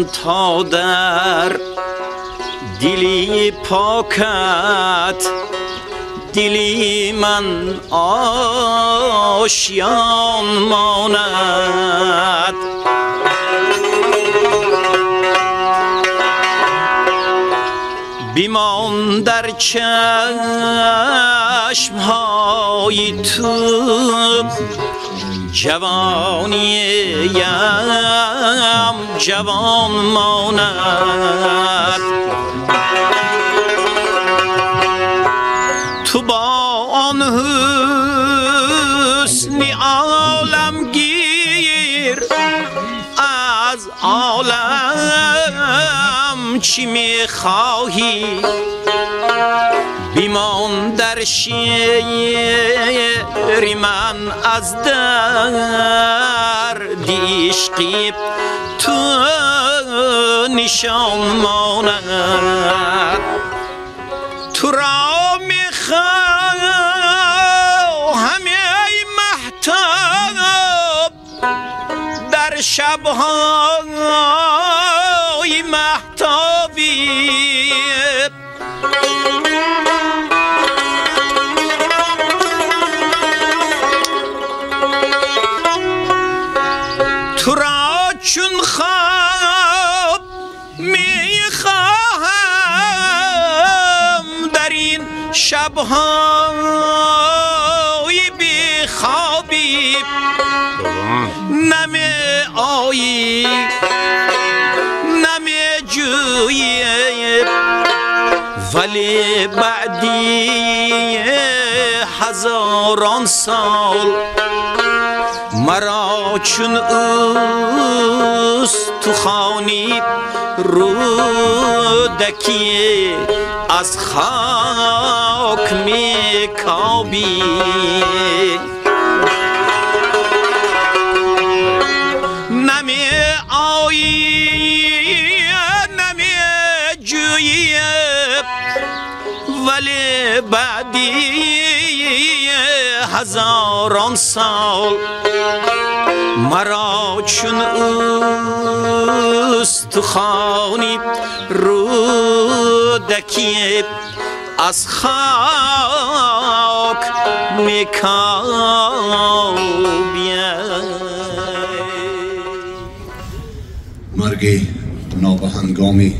بیمان تا در دلی پاکت، دلی من آشیان ماند. بیمان در چشمهای تو جوانیم جوان ماند. تو با آن حسن عالمگیر از عالم چی میخواهی؟ بیمان در شعر من از درد عشقی تو نشان ماند. تو را میخواهم ای مهتاب در شبهای مهتابی، تو را چون خواب میخواهم در این شبهای بیخوابی. نمی آیی نمی جویی ولی بعدی هزاران سال مرا چون استخوانی رودکی از خاک میکابی. نمی آیی نمی جویی ولی بعدی هزاران سال مرا چون استخوانی رودکی از خاک میکابی. مرگ نابهنگامی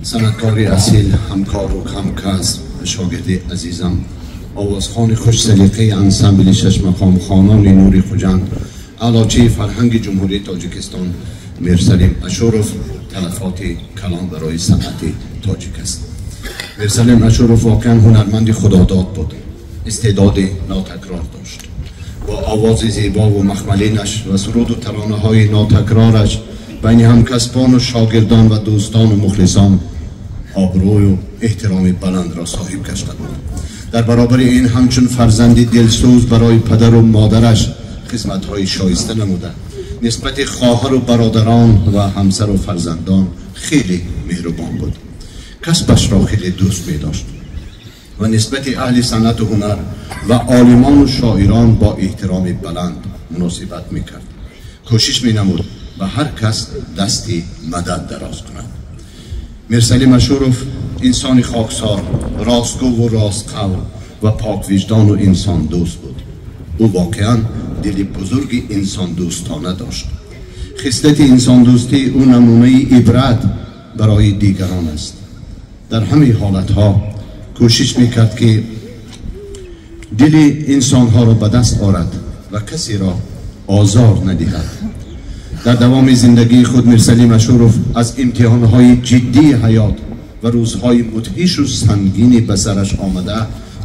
صنعتکار اصیل، همکار و همکسب، شاگرد عزیزم، آوازخوان خوش سلیقه انسمبل شش مقام خانان نوری خجند، اعلاچی فرهنگ جمهوری تاجیکستان میرسلیم اشوروف تلفات کلان برای صنعت تاجیک است. میرسلیم اشوروف واقعا هنرمند خداداد بود، استعداد ناتکرار داشت. با آواز زیبا و مخملینش و سرود و ترانه های ناتکرارش بین همکسبان و شاگردان و دوستان و مخلصان آبروی و احترام بلند را صاحب گشته بود. در برابر این همچون فرزندی دلسوز برای پدر و مادرش خدمت‌های شایسته نموده، نسبت خواهر و برادران و همسر و فرزندان خیلی مهربان بود. کسبش را خیلی دوست می داشت و نسبت اهل صنعت و هنر و عالمان و شاعران با احترام بلند مناسبت می کرد. کوشش می نمود و هر کس دستی مدد دراز کند. میرسلیم اشوروف انسان خاکسار، راستگو و راستقول و پاک وجدان و انسان دوست بود. او واقعا دل بزرگ انسان دوستانه داشت. خصلت انسان دوستی او نمونه عبرت برای دیگران است. در همه حالتها کوشش میکرد که دل انسانها را به دست آرد و کسی را آزار ندهد. در دوام زندگی خود میرسلیم اشوروف از امتحانهای جدی حیات و روزهای مدهش و سنگینی به سرش آمده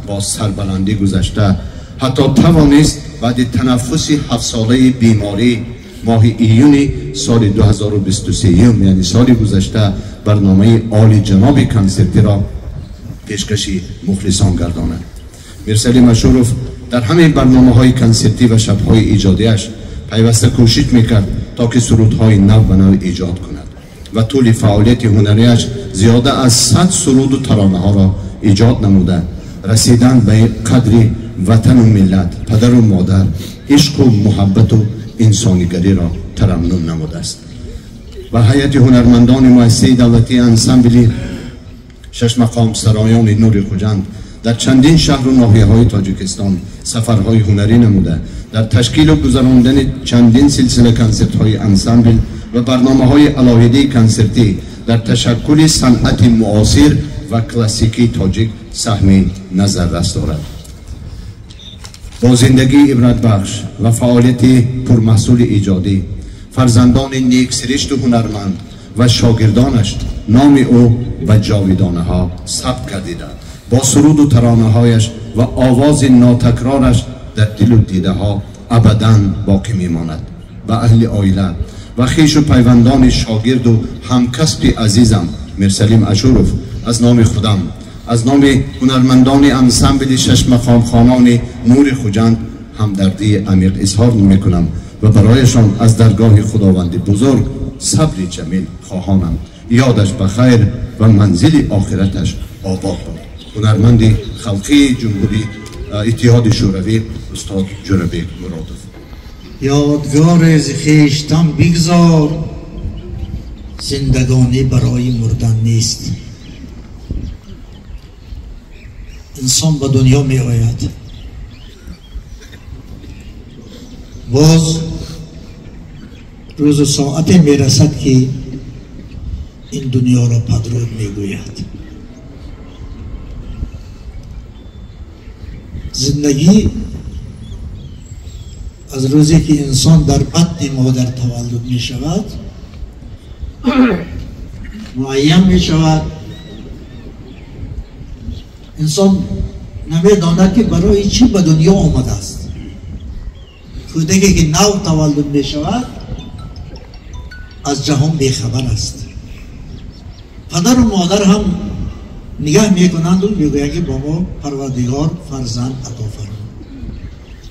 با سربلندی گذشته، حتی توانست بعد تنفس 7 ساله بیماری ماه ایون سال 2023، یعنی سال گذشته، برنامه عالی جناب کنسرتی را پیشکش مخلصان گرداند. میرسلیم اشوروف در همه برنامه های کنسرتی و شبهای ایجادیش پیوسته کوشش میکرد تا که سرودهای نو به نو ایجاد کند و طول فعالیت هنریش زیاده از 100 سرود و ترانه ها را ایجاد نموده، رسیدن به قدر وطن و ملت، پدر و مادر، عشق و محبت و انسانیگری را ترنم نموده است. Ба ҳайати ҳунармандони муассисаи давлатии ансамбли шашмақом сароёни Нури Хуҷанд дар чандин шаҳру ноҳияҳои Тоҷикистон сафарҳои ҳунарӣ намуда, дар ташкилу гузарондани чандин силсила консертҳои ансамбл ва барномаҳои алоҳидаи консертӣ дар ташаккули санъати муосир ва классикии тоҷик саҳми назаррас дорад. Бо зиндагии ибратбахш ва фаъолияти пурмаҳсули иҷодӣ, фарзандони нексиришту ҳунарманд ва шогирдонаш номи ӯ ба ҷовидонаҳо сабт гардида, бо суруду таронаҳояш ва овози нотакрораш дар дилу дидаҳо абадан боқӣ мемонад. Ба аҳли оила ва хешу пайвандони шогирду ҳамкасби азизам Мирсалим Ашуров аз номи худам, аз номи ҳунармандони ансамбли шашмақомхонони Нури Хуҷанд ҳамдардии амиқ изҳор мекунам ва барояшон аз даргоҳи Худованди бузург сабри ҷамил хоҳонам. Ёдаш ба хайр ва манзили охираташ обод бод. Ҳунарманди халқии Ҷумҳурии Иттиҳоди Шӯравӣ устод Ҷӯрабек Муродов. Ёдгоре зи хештан бигзор, зиндагонӣ барои мурдан нест. Инсон ба дунё меояд, боз рӯзу соате мерасад, ки ин дунёро падруд мегӯяд. Зиндагӣ аз рӯзе ки инсон дар батни модар таваллуд мешавад муайян мешавад. Инсон намедонад, ки барои чӣ ба дунё омадааст. Кӯдаке ки нав таваллуд мешавад аз ҷаҳон бехабар аст. Падару модар ҳам нигаҳ мекунанду мегӯянд, ки ба мо Парвардигор фарзанд ато фармуд,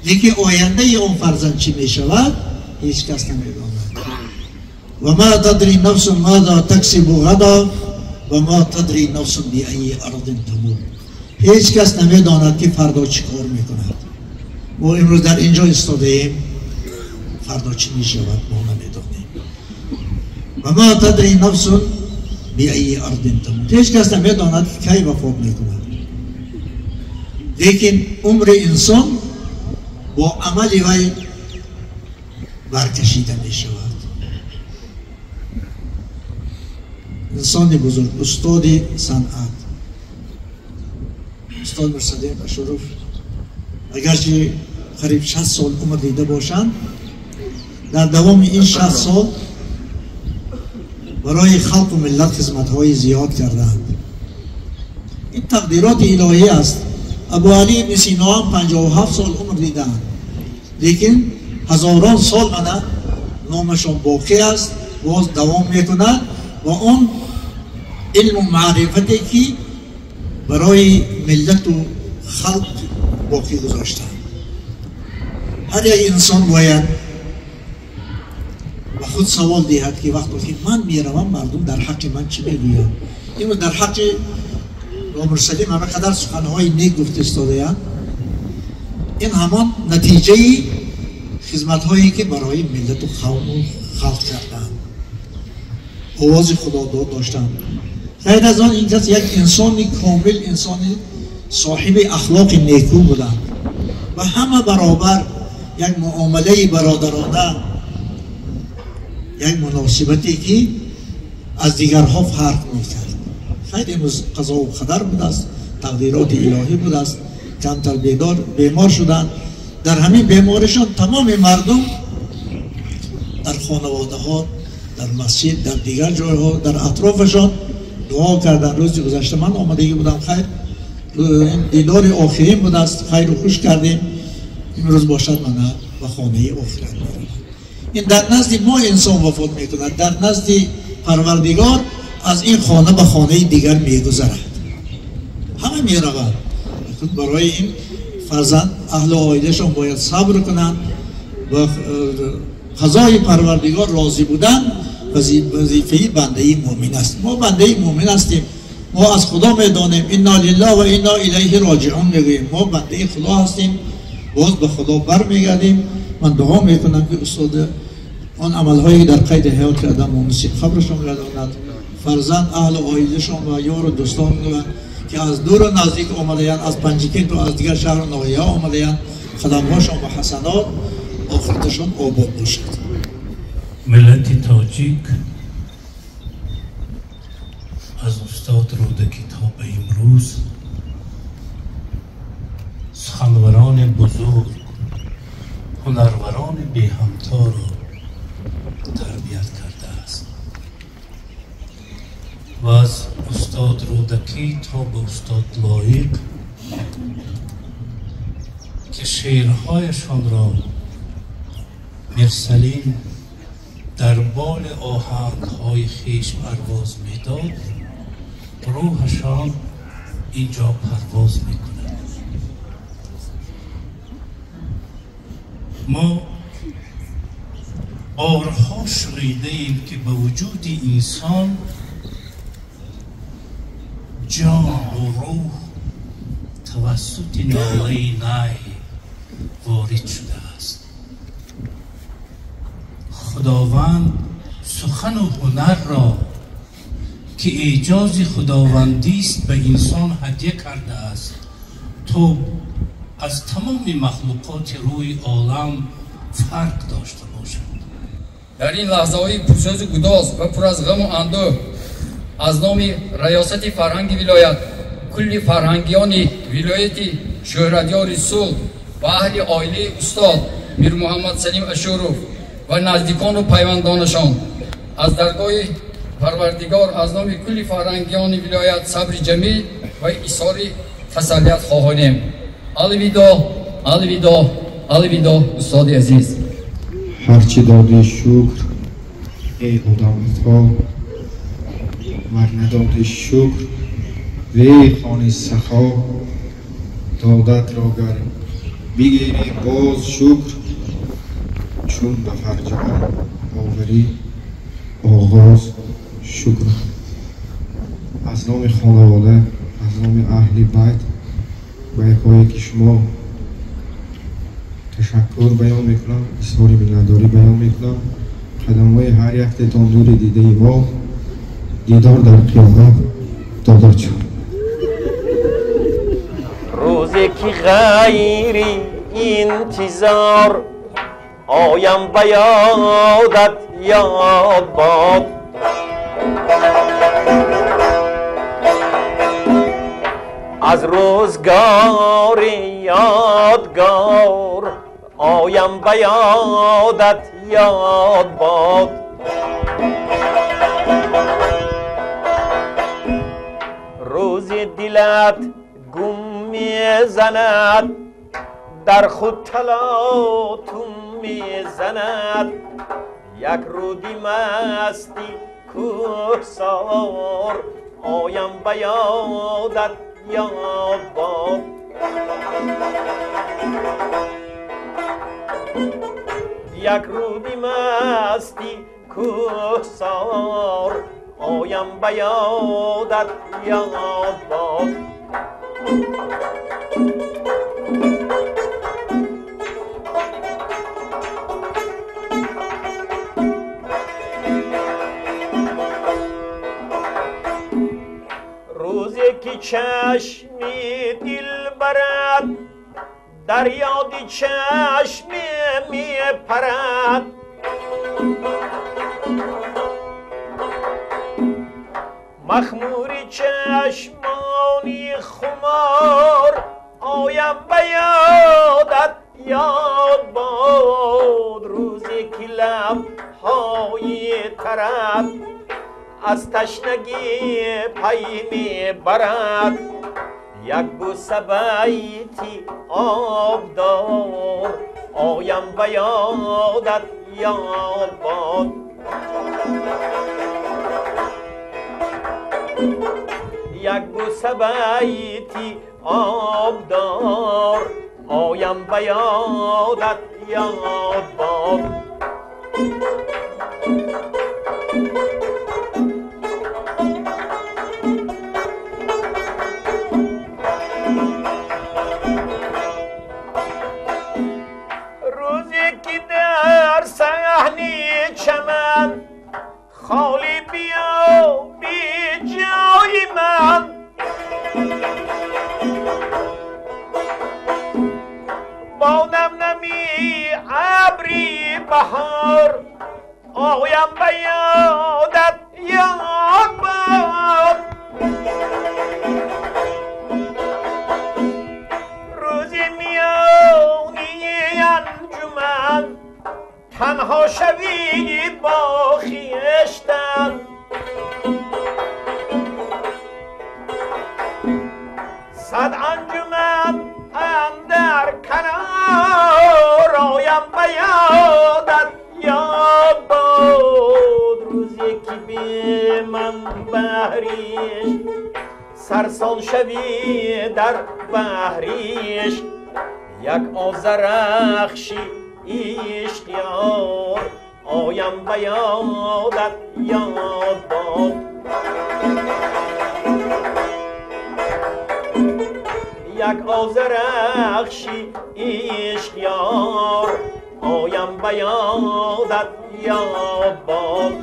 лекин ояндаи он фарзанд чӣ мешавад ҳеҷ кас намедонад. Ва ма тадри нафсун маза таксибу ғада ва ма тадри нафсун биайи ардин тамут. Ҳеҷ кас намедонад, ки фардо чӣ кор мекунад. Мо имрӯз дар ин ҷо истодаем, фардо чӣ мешавад мо намедонем. Ва ма тадри нафсун биайи ардин тамут. Ҳеҷ кас намедонад, ки кай вафот мекунад. Лекин умри инсон бо амали вай баркашида мешавад. Инсони бузург, устоди санъат, устод Мирсалим Ашуров, агарчи қариб 60 сол умр дида бошанд, дар давоми ин 60 сол барои халқу миллат хизматҳои зиёд карданд. Ин тақдироти илоҳӣ аст. Абуалӣ ибни Сино ҳам 57 сол умр диданд, лекин ҳазорон сол мана номашон боқӣ аст, боз давом мекунад ва он илму маърифате ки барои миллату халқ боқӣ гузоштанд. Ҳар як инсон бояд ба худ савол диҳад, ки вақте ки ман меравам, мардум дар ҳаққи ман чӣ мегӯянд. Имрӯз дар ҳаққи Мирсалим ҳама қадар суханҳои нек гуфта истодаянд. Ин ҳамон натиҷаи хизматҳое ки барои миллату қавму халқ карданд, овози худодод доштанд. Ғайр аз он ин кас як инсони комил, инсони соҳиби ахлоқи некӯ буданд ва ҳама баробар як муомилаи бародарона, як муносибате ки аз дигарҳо фарқ мекард. Хайр, имрӯз қазову қадар будааст, тақдироти илоҳӣ будааст. Камтар бемор шуданд. Дар ҳамин беморишон тамоми мардум дар хонаводаҳо, дар масҷид, дар дигар ҷойҳо, дар атрофашон дуо карданд. Рӯзи гузашта ман омадагӣ будам, хайр, дидори охирин будааст, хайру хуш кардем. Имрӯз бошад мана ба хонаи охират меравад. Ин дар назди мо инсон вафот мекунад, дар назди Парвардигор аз ин хона ба хонаи дигар мегузарад. Ҳама меравад. Барои ин фарзанд аҳлу оилашон бояд сабр кунанд ва қазои Парвардигор розӣ будан вазифаи бандаи мӯмин аст. Мо бандаи мӯмин ҳастем. Мо аз Худо медонем, инна лиллаҳ ва инна илайҳи роҷиун мегӯем. Мо бандаи Худо ҳастем, боз ба Худо бармегардем. Ман дуо мекунам, ки устоди Он амалҳое ки дар қайди ҳаёт кардан муносиб қабрашон гардонад, фарзанд, аҳлу оилашон ва ёру дӯстон ки аз дуру наздик омадаянд, аз Панҷикенту аз дигар шаҳру ноҳияҳо омадаянд, қадамҳошон ба ҳасанот, охираташон обод бошад. Миллати тоҷик аз устод Рӯдакӣ то ба имрӯз суханварони бузург, ҳунарварони беҳамторо тарбият кардааст ва аз устод Рӯдакӣ то ба устод Лоиқ, ки шеърҳояшонро Мирсалим дар боли оҳангҳои хеш парвоз медод, рӯҳашон инҷо парвоз мекунад. Мо борҳо шунидаем, ки ба вуҷуди инсон ҷону рӯҳ тавассути нолаи най ворид шудааст. Худованд сухану ҳунарро, ки эъҷози худовандист, ба инсон ҳадя кардааст, то аз тамоми махлуқоти рӯи олам фарқ дошта бошад. Дар ин лаҳзаҳои пурсӯзу гудоз ва пур аз ғаму андӯҳ аз номи раёсати фарҳанги вилоят, кулли фарҳангиёни вилояти шӯҳратёри Суғд ва аҳли оилаи устод Мирмуҳаммад Салим Ашуров ва наздикону пайвандонашон аз даргоҳи Парвардигор аз номи кулли фарҳангиёни вилоят сабри ҷамил ва изҳори тасаллият хоҳонем. Алвидо, алвидо, алвидо, устоди азиз. Ҳарчи додӣ шукр, эй одамато, вар надодӣ шукр, вей хони сахо, додатро гар бигирӣ боз шукр, чун ба фарҷом оварӣ оғоз шукр. Аз номи хонавода, аз номи аҳли байт ба якое ки шумо ташаккур баён мекунам, изҳори миннатдорӣ баён мекунам. Қадамҳои ҳар яктетон нури дидаи мо, дидор дар қиёмат, додорҷон. Рӯзе ки ғайри интизор оям ба ёдат ёд бод, аз рӯзгори ёдгор оям ба ёдат ёд бод. Рӯзи дилат гум мезанад, дар худ талотум мезанад, як рӯди масти кӯҳсор оям ба ёдат ёд бод. Як рӯди масти кӯҳсор оям ба ёдат ёд бод. Рӯзе ки чашми дил барад, дар ёди чашме мепарад, махмури чашмони хумор оям ба ёдат ёд бод. Рӯзе ки лабҳои тараб аз ташнагӣ пай мебарад, як бӯса байти обдор оям ба ёдат ёд бод. Як бӯса байти обдор оям ба ёдат ёд бод. Рӯзе ки дар саҳни анҷуман бо намнами абри баҳор оям ба ёдат ёд бод. Рӯзи миёни анҷуман танҳо шавӣ бо хештан. Сад анҷуман андар канор оям ба ёдат ёд бод. Рӯзе ки бе ман баҳриш сарсон шавӣ дар баҳриш як озарахши ишқ ёр оям ба ёдат ёд бод. Як озарахши ишқ ёр оям ба ёдат ёд бод.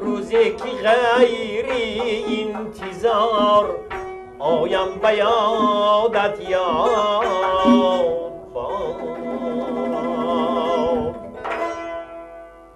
Рӯзе ки ғайри интизор оям ба ёдат ёр.